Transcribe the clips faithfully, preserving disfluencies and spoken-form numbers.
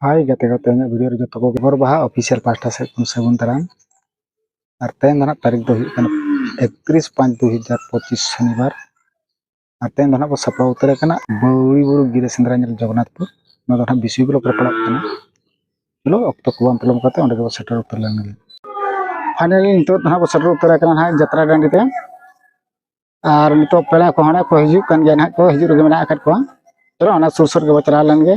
ᱦᱟᱭ ᱜᱟᱛᱮ ᱠᱚ, ᱛᱮᱦᱮᱧᱟᱜ ᱵᱷᱤᱰᱤᱭᱳ ᱨᱮ ᱡᱚᱛᱚ ᱠᱚᱜᱮ ᱦᱚᱨ ᱵᱟᱦᱟ ᱚᱯᱷᱤᱥᱤᱭᱟᱞ ᱯᱟᱦᱴᱟ ᱥᱮᱫ ᱠᱷᱚᱱ ᱥᱟᱹᱜᱩᱱ ᱫᱟᱨᱟᱢ᱾ ᱟᱨ ᱛᱮᱦᱮᱧ ᱫᱚ ᱱᱟᱦᱟᱜ ᱛᱟᱹᱨᱤᱠᱷ ᱫᱚ ᱦᱩᱭᱩᱜ ᱠᱟᱱᱟ ᱮᱠᱛᱨᱤᱥ ᱯᱟᱸᱪ ᱫᱩ ᱦᱟᱡᱟᱨ ᱯᱚᱸᱪᱤᱥ ᱥᱚᱱᱤᱵᱟᱨ᱾ ᱟᱨ ᱛᱮᱦᱮᱧ ᱫᱚ ᱱᱟᱦᱟᱜ ᱵᱚ ᱥᱟᱯᱲᱟᱣ ᱩᱛᱟᱹᱨ ᱟᱠᱟᱱᱟ ᱵᱟᱹᱣᱲᱤ ᱵᱩᱨᱩ ᱜᱤᱨᱟᱹ ᱥᱮᱸᱫᱽᱨᱟ ᱧᱮᱞ ᱡᱚᱜᱚᱱᱱᱟᱛᱷᱯᱩᱨ᱾ ᱱᱚᱣᱟ ᱫᱚ ᱱᱟᱦᱟᱜ ᱵᱤᱥᱩᱭ ᱵᱞᱚᱠ ᱨᱮ ᱯᱟᱲᱟᱜ ᱠᱟᱱᱟ᱾ ᱪᱚᱞᱚ, ᱚᱠᱛᱚ ᱠᱚ ᱵᱟᱝ ᱯᱚᱞᱚᱢ ᱠᱟᱛᱮ ᱚᱸᱰᱮ ᱜᱮᱵᱚ ᱥᱮᱴᱮᱨ ᱩᱛᱟᱹᱨ ᱞᱮᱱ ᱜᱮ᱾ ᱯᱷᱟᱭᱱᱟᱞᱤ ᱱᱤᱛᱚᱜ ᱫᱚ ᱱᱟᱦᱟᱜ ᱵᱚ ᱥᱮᱴᱮᱨ ᱩᱛᱟᱹᱨ ᱟᱠᱟᱱᱟ ᱱᱟᱦᱟᱜ ᱡᱟᱛᱨᱟ ᱴᱟᱺᱰᱤ ᱛᱮ᱾ ᱟᱨ ᱱᱤᱛᱚᱜ ᱯᱮᱲᱟ ᱠᱚᱦᱚᱸ ᱱᱟᱦᱟᱜ ᱠᱚ ᱦᱤᱡᱩᱜ ᱠᱟᱱ ᱜᱮᱭᱟ, ᱱᱟᱦᱟᱜ ᱠᱚ ᱦᱤᱡᱩᱜ ᱨᱮᱜᱮ ᱢᱮᱱᱟᱜ ᱟᱠᱟᱫ ᱠᱚᱣᱟ᱾ ᱪᱚᱞᱚ, ᱚᱱᱟ ᱥᱩᱨ ᱥᱩᱨ ᱜᱮᱵᱚ ᱪᱟᱞᱟᱣ ᱞᱮᱱ ᱜᱮ᱾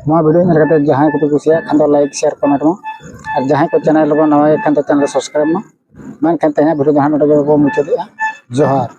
ᱱᱚᱣᱟ ᱵᱷᱤᱰᱤᱭᱳ ᱧᱮᱞ ᱠᱟᱛᱮ ᱡᱟᱦᱟᱸᱭ ᱠᱚᱯᱮ ᱠᱩᱥᱤᱭᱟᱜ ᱠᱷᱟᱱ ᱫᱚ ᱞᱟᱭᱤᱠ, ᱥᱮᱭᱟᱨ, ᱠᱚᱢᱮᱱᱴ ᱢᱟ᱾ ᱟᱨ ᱡᱟᱦᱟᱸᱭ ᱠᱚ ᱪᱮᱱᱮᱞ ᱨᱮᱵᱚᱱ ᱱᱟᱣᱟ ᱜᱮ ᱠᱷᱟᱱ ᱫᱚ ᱪᱮᱱᱮᱞ ᱨᱮ ᱥᱟᱵᱥᱠᱨᱟᱭᱤᱵᱽ ᱢᱟ᱾ ᱢᱮᱱᱠᱷᱟᱱ ᱛᱮᱦᱮᱧᱟᱜ ᱵᱷᱤᱰᱤᱭᱳ ᱫᱚ ᱦᱟᱸᱜ ᱱᱚᱰᱮ ᱜᱮᱵᱚᱱ ᱢᱩᱪᱟᱹᱫᱮᱜᱼᱟ᱾ ᱡᱚᱦᱟᱨ᱾